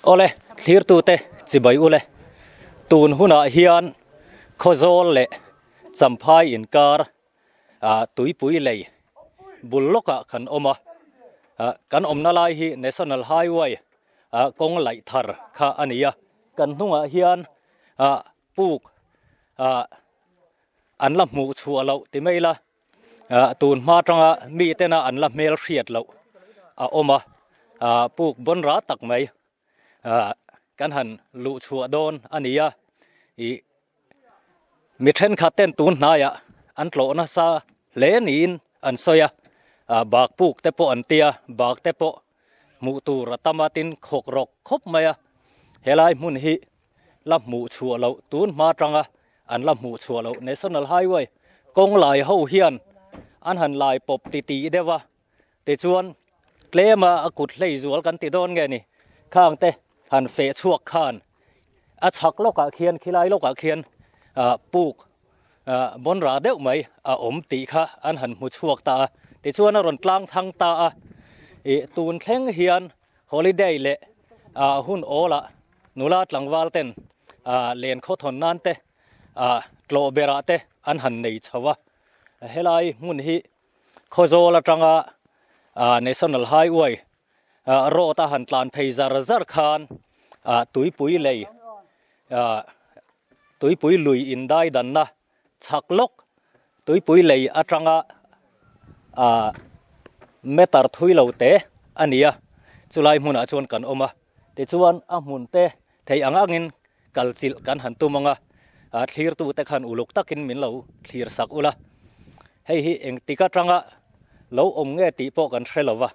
Awle, thlirtute chibai ule. Tun hunah hian Khawzawl leh Champhai inkar ah tuipui lei bul lawkah kan awm a. Ah kan awmna lai hi National Highway ah kawng laih thar kha a ni a. Kan hnungah hian ah puk ah an la hmuh chhuah loh ti mai la. Ah tun hma atanga mi tena an la hmel hriat loh a awm a, ah puk bawn ra tak mai ah kan han luh chhuah dawn a ni a, ih mi thenkhat ten tun hnaiah an tlawh nasa hle niin an sawi a, ah bak puk te pawh an tia bak te pawh hmuh tur a tam a tin khawk rawk khawp mai a, helai hmun hi la hmuh chhuah loh tun hma atanga an la hmuh chhuah loh National Highway kawng lai ho hian an han lai pawp ti tih deuh a tichuan tlem a a kut hlei zual kan ti dawn nge ni khang te han feh chhuak khan a chhak lawkah khian khilai lawkah khian ah puk ah bawn rah deuh mai a awm tih kha an han hmu chhuak ta a tichuan a rawn tlang thang ta a ih tun thleng hian Holiday leh ah hun awl ah nula tlangval ten ah len khawthawn nan te ah tlawh ber ah te an han nei chho a, helai hmun hi Khawzawl atanga ah National Highway ah road a han tlan phei zar zar khan ah tuipui lei ah tuipui lui indai danna Chhak lawk tuipui lei atanga ah meter thui lo te a ni a, chulai hmunah chuan kan awm a, tichuan a hmun te thei ang angin kal chilh kan han tum ang a, ah thlirtu te khan uluk takin min lo thlir sak ula, hei hi engtik atanga lo awm nge tih pawh kan hre lo va,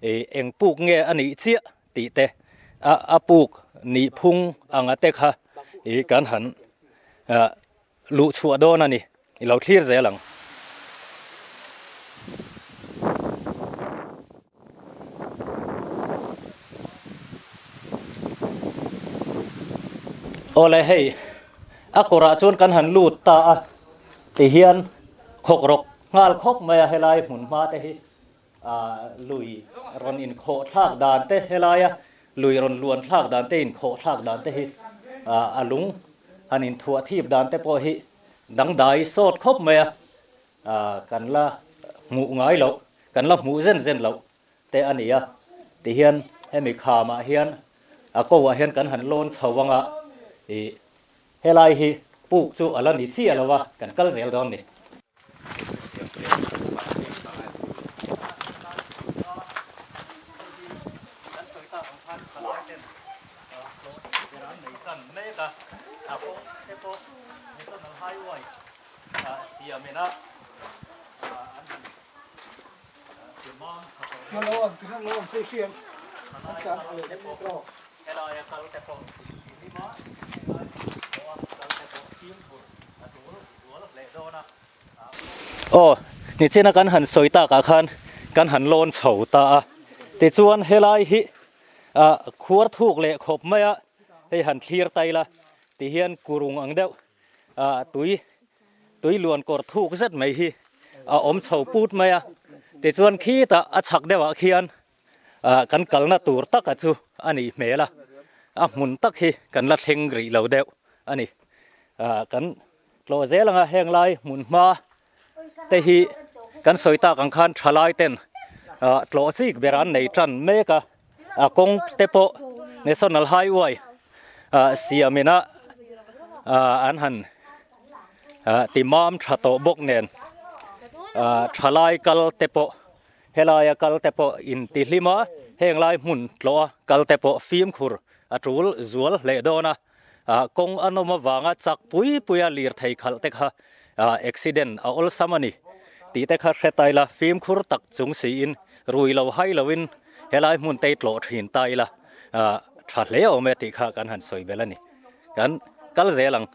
ih eng puk nge a nih chiah tih te a a puk nih phung anga te kha ih kan han ah luh chhuah dawn a ni i lo thlir zel ang. Awle hei a kawrah chuan kan han lut ta a tihian khawk rawk nghal khawp mai a helai hmun hma te hi. Lui rawn inkhawh thlak dan te helaia lui rawn luan thlak dan te inkhawh thlak dan te hi a lung han inthuah thip dan te pawh hi dangdai sawt khawp mai a, kan la hmuh ngai loh, kan la hmuh zen zen loh te a ni a. Tihian hemi khamah hian a ko ah hian kan han lawn chho anga ih helai hi puk chu a la ni chiah lo a, kan kal zel dawn ni. Aw, nichina kan han sawi takah khan kan han lawn chho ta a, tichuan helai hi ah khuar thuk leh khawp mai a, hei han thlir ta ila tihian kurung ang deuh ah tui tui luan kawr thuk zet mai hi a awm chho put mai a, tichuan khitah a chhak deuhah khian ah kan kalna tur taka chu a nih hmel a, a hmun tak hi kan la thleng rih lo deuh a ni. Ah kan tlawh zel anga heng lai hmun hma te hi kan sawi tak ang khan thalai ten ah tlawh chik ber an nei tan mek a, a kawng te pawh National Highway ah siam ina ah an han ah ti mam tha tawh bawk nen ah thalai kal te pawh Helaia kal te pawh inti hlim a, heng lai hmun tlawh a kal te pawh fimkhur a tul zual hle dawn a, kawng a nawm avanga chak pui pui a lirthei khalh te kha accident a awlsam a ni tih te kha hre ta ila, fimkhur tak chung siin rui lo hai loin helai hmun te tlawh thin ta ila tha hle awm e tih kha kan han sawi belh a ni. Kan kal zel ang.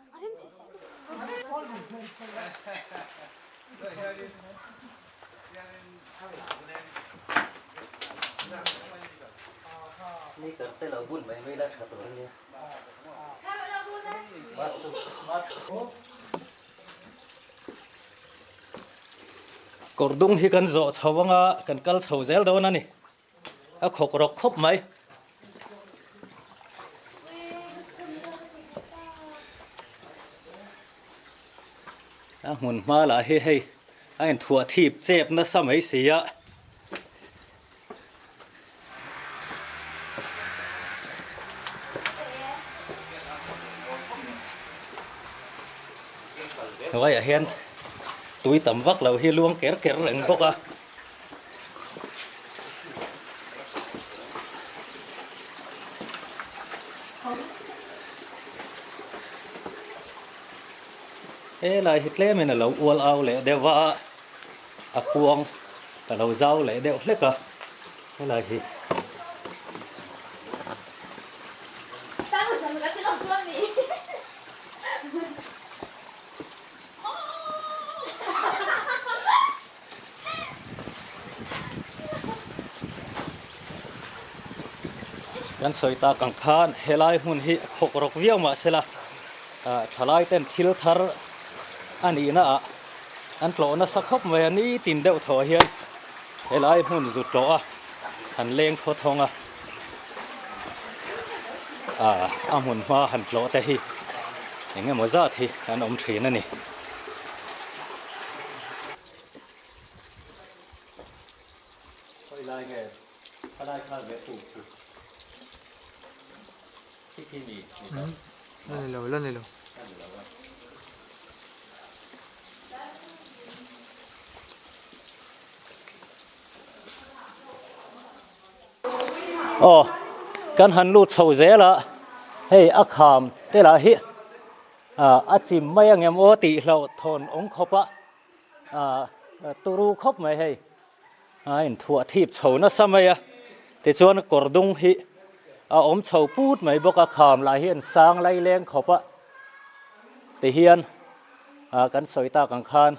Kawr dung hi kan zawh chho anga kan kal chho zel dawn a ni a khawk rawk khawp mai. A hmun hma lah hi hei a inthuah thip chep nasa mai si a. Hnuaiah hian tui tam vak lo hi luang ker ker reng bawk a. Helai hi tlemin a lo ual au leh deuh va a, a kuang a lo zau leh deuh hlek a helai hi. Kan sawi tak ang khan helai hmun hi a khawk rawk viau mahsela ah thalai ten thil thar a nihna ah an tlawh nasa khawp mai a nitin deuh thaw hian helai hmun zu tlawh a han leng khaw thawng a ah a hmun hma han tlawh te hi eng emaw zat hi an awm thin a ni. Khawi lai nge khalai kha ve puk chu khi khi ni ni ta La ni lo la ni lo. La ni lo a. Aw kan han lut chho zel a hei a kham te lah hi a chim mai angem aw tih hlauh thawn awm khawp a. Ah turu khawp mai hei a inthuah thip chho nasa mai a tichuan kawr dung hi a awm chho put mai bawk a kham lah hian sang lai leng khawp a tihian ah kan sawi tak ang khan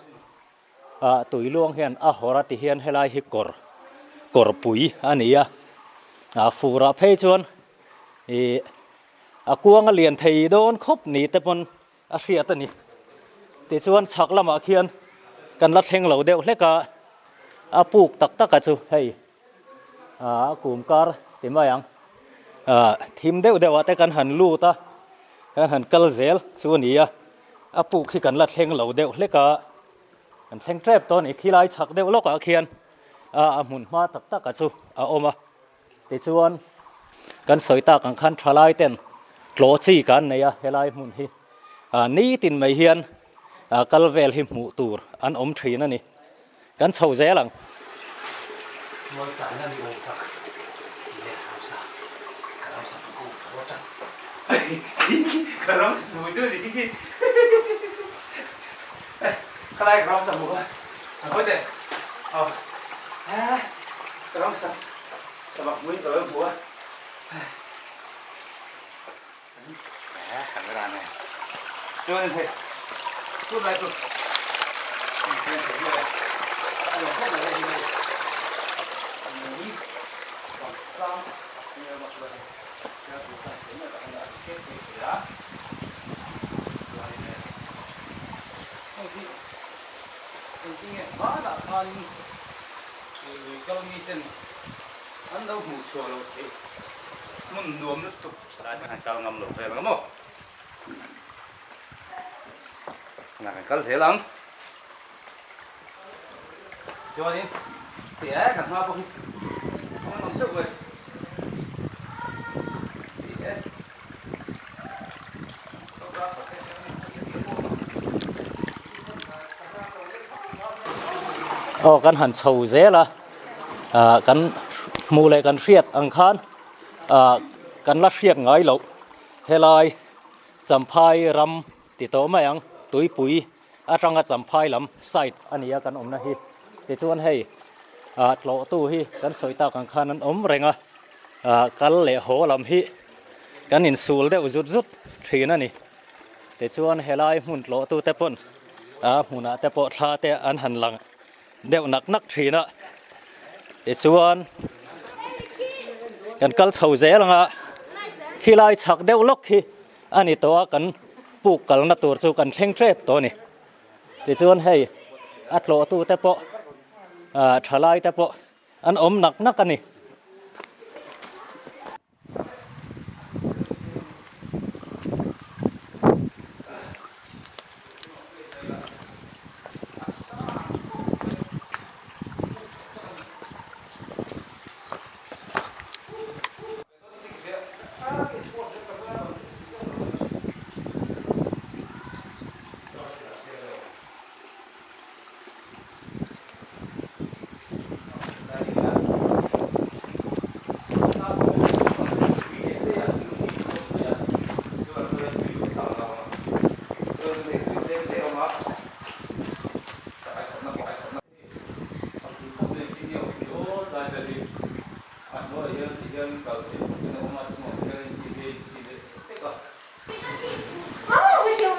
ah tui luang hian a hawr a tihian helai hi kawr kawr pui a ni a ah fur ah phei chuan ih a kuang a lian thei dawn khawp ni te pawn a hriat a ni. Tichuan chhak lamah khian kan la thleng lo deuh hlek a, a puk tak tak a chu hei a kum kar ti mai ang. Ah thim deuh deuh ah te kan han lut a, kan han kal zel chu a ni a, a puk hi kan la thleng lo deuh hlek a, kan thleng tep tawh a ni. Khilai chhak deuh lawkah khian a hmun hma tak tak a chu a awm a. Tichuan, kan sawi tak ang khan thalai ten tlawh chi kan nei a helai hmun hi nitin mai hian kal vel hi hmuh tur an awm thin a ni. Kan chho zel ang. Mualchana ni awm tak leh ramsa ka ramsa ko ka rawt a ka ramsa hmu chu ni hi khalai ka ramsa hmu a a hawi teh aw ka ramsa Sabak mui ka lo hmu a. Camera nen. Chuanin hei tunlai chu Hmanah khanin lui kal miten An lo hmuh chhuah loh theih hmun nuam lutuk lai kan han kal ngam lo vel ang maw? Tunah kan kal zel ang. Chuanin tih e kan hma pawh hi a awm deuh mai. Tih e. Aw kan han chho zel a ah kan hmuh leh kan hriat ang khan ah kan la hriat ngai loh helai Champhai ram ti tawh mai ang tuipui atanga Champhai lam side a ni a kan awmna hi tichuan hei ah tlawhtu hi kan sawi tak ang khan an awm reng a ah kal leh haw lam hi kan insul deuh zut zut thin a ni tichuan helai hmun tlawhtu te pawn ah hmunah te pawh thla te an han lang deuh nak nak thin a tichuan kan kal chho zel ang a khilai chhak deuh lawk khi a ni tawh a kan puk kalna tur chu kan thleng tep tawh a ni tichuan hei a tlawhtu te pawh ah thalai te pawh an awm nak nak a ni.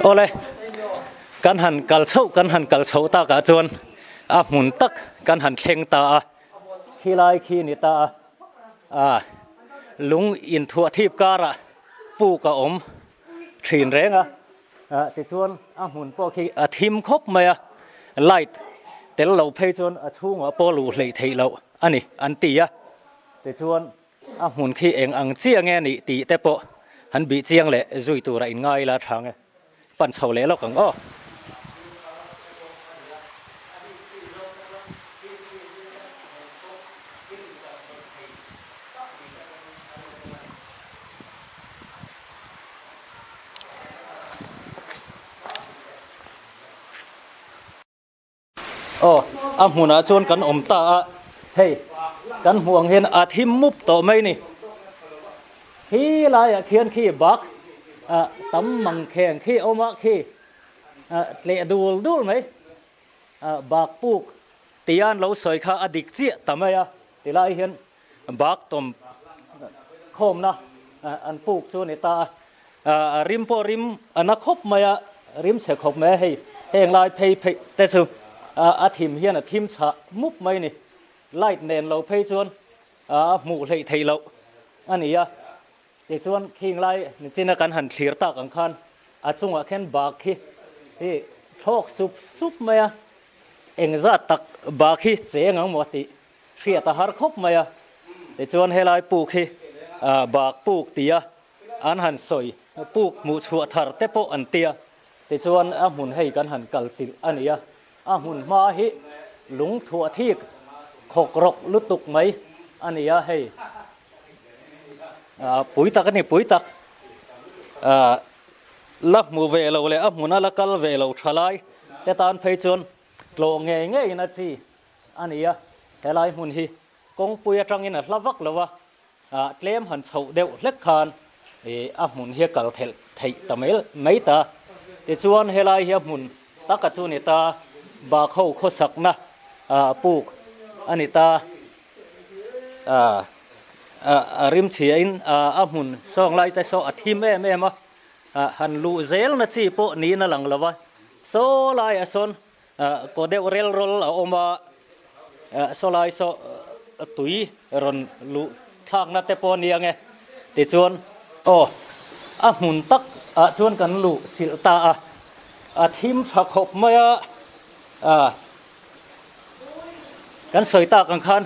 Awle, kan han kal chhoh kan han kal chhoh takah chuan a hmun tak kan han thleng ta a, khilai khi ni ta a, ah lung inthuah thip karah puk a awm thin reng a, ah tichuan a hmun pawh khi a thim khawp mai a, light tel lo phei chuan a chhungah pawh luh hleih theih loh a ni an ti a, tichuan a hmun khi eng ang chiah nge nih tih te pawh han bih chiang leh zui tura inngai ila tha nge pan chho leh lawk ang aw. Aw, a hmunah chuan kan awm ta a, hei kan hmuh ang hian a thim mup tawh mai ni. Khi laiah khian khi bak ah tam mang kheng khi a awm a, khi ah tleh dul dul mai ah bak puk tia an lo sawi kha a dik chiah ta mai a, tilai hian bak tawm khawmna an puk chu a ni ta a. A rim pawh rim a na khawp mai a, rim chhe khawp mai a hei heng lai phei phei te chu a thim hian a thim chhah mup mai a ni. Light nen lo phei chuan a hmuh hleih theih loh a ni a, tichuan khing lai nichina kan han thlir tak ang khan a chungah khian bak hi hi thlawk sup sup mai a, engzat tak bak hi cheng ang maw tih hriat a har khawp mai a, tichuan helai puk hi bak puk tia An han sawi puk hmuh chhuah thar te pawh an tia, tichuan a hmun hei kan han kal chilh a ni a, a hmun hma hi lung thuah thik khawk rawk lutuk mai a ni a, hei pui tak a ni pui tak la hmu ve lo leh a hmuna la kal ve lo tha lai te tan phei chuan tlawh ngei ngeiin a chi a ni a, helai hmun hi kawngpui atangin a hla vak lo a. Ah tlem han chhoh deuh hlek khan ih a hmun hi a kal thelh theih ta mai mai ta. Tichuan helai hi a hmun taka chu ni ta, Bakho khawsakna ah puk a ni ta. Ah a rimchhia in ah a hmun sawng lai te saw a thim em em a, ah han luh zel na chi pawh niin a lang lo va. Saw laiah sawn ah kaw deuh rel rawl a awm a. Saw lai saw tui rawn luh thlakna te pawh a ni ang e. Tichuan aw a hmun tak ah chuan kan luh chilh ta a, a thim tha khawp mai a, ah kan sawi tak ang khan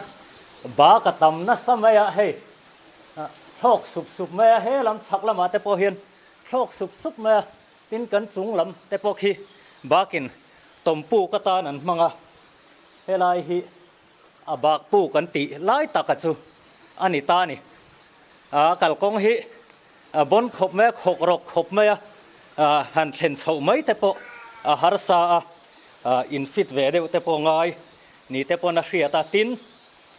bak a tam nasa mai a hei thlawk sup sup mai a, he lam chhak lamah te pawh hian thlawk sup sup mai a, tin kan chung lam te pawh khi bakin tawmpuk atan an hmang a. Helai hi a bak puk an tih lai taka chu a ni ta a ni. A kalkawng hi a bawn khawp mai a, khawk rawk khawp mai a, han thlen chhoh mai te pawh a harsa a, in fit ve deuh te pawh ngai ni te pawn a hriat a. Tin,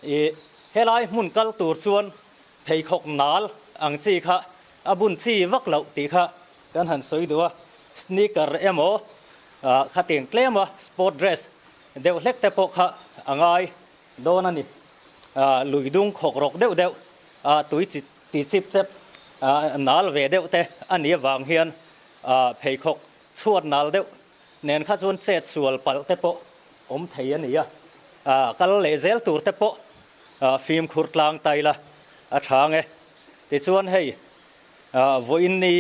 ih helai hmun kal tur chuan pheikhawk nal ang chi kha a bun chi vak loh tih kha kan han sawi duh a, sneaker emaw khatiang tlem a sport dress deuh hlek te pawh kha a ngai dawn a ni. Lui dung khawk rawk deuh deuh a tui chi ti chip chep nal ve deuh te a nih avang hian pheikhawk chhuat nal deuh nen kha chuan chet sual palh te pawh awm thei a ni a. Kal leh zel tur te pawh fimkhur tlang ta ila a tha ang e. Tichuan hei vawiin ni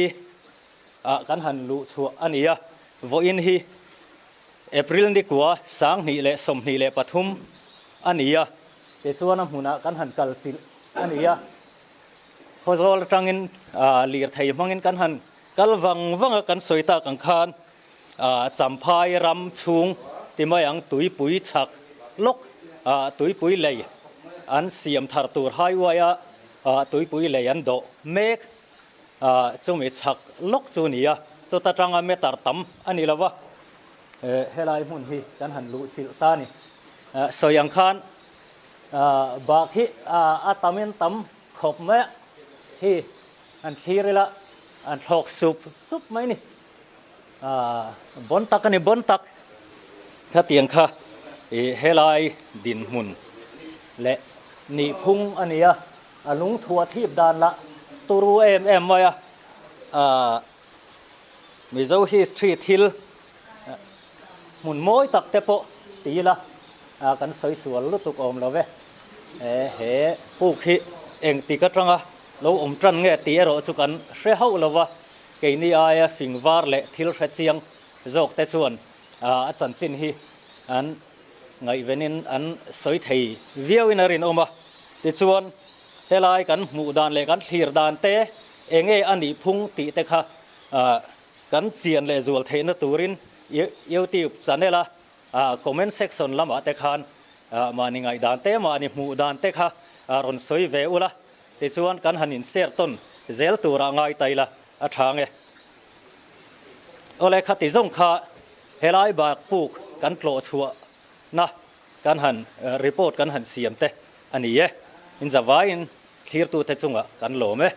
ah kan han luh chhuah a ni a, vawiin hi April nikua 2023 a ni a, tichuan a hmunah kan han kal chilh a ni a, Khawzawl atangin lirthei hmangin kan han kal vang vang a, kan sawi tak ang khan Champhai ram chhung ti mai ang tuipui chhak lawk tuipui lei an siam thar tur highway a tuipui lei an dawh mek. Chumi chhak lawk chu a ni a, chuta tanga meter tam a ni lo va, helai hmun hi kan han luh chilh ta a ni. Sawi ang khan bak hi a tamin tam khawp mai a, hi an thlir ila an thlawk sup sup mai a ni. Bawn tak a ni, bawn tak. Khatiang kha helai dinhmun leh nihphung a ni a. A lung thuah thip dan lah turu em em mai a, aah Mizo history thil hmun mawi tak te pawh ti ila kan sawi sual lutuk awm lo ve. He puk hi engtik atanga lo awm tan nge tih erawh chu kan hre hauh lo va, keini aia fing var leh thil hre chiang zawk te chuan a chanchin hi an ngaihvenin an sawi thei viauin a rinawm a. Tichuan, helai kan hmuh dan leh kan thlir dan te enge a nih phung tih te kha kan chian leh zual theihna turin YouTube channel a comment section lamah te khan mahni ngaihdan te mahni hmuh dan te kha rawn sawi ve ula, tichuan kan han in share tawn zel turah ngai ta ila a tha nge. Awle khati zawng kha helai bak puk kan tlawh chhuah na kan han report kan han siam te a ni e. In zavaiin thlirtute chungah kan lawm e.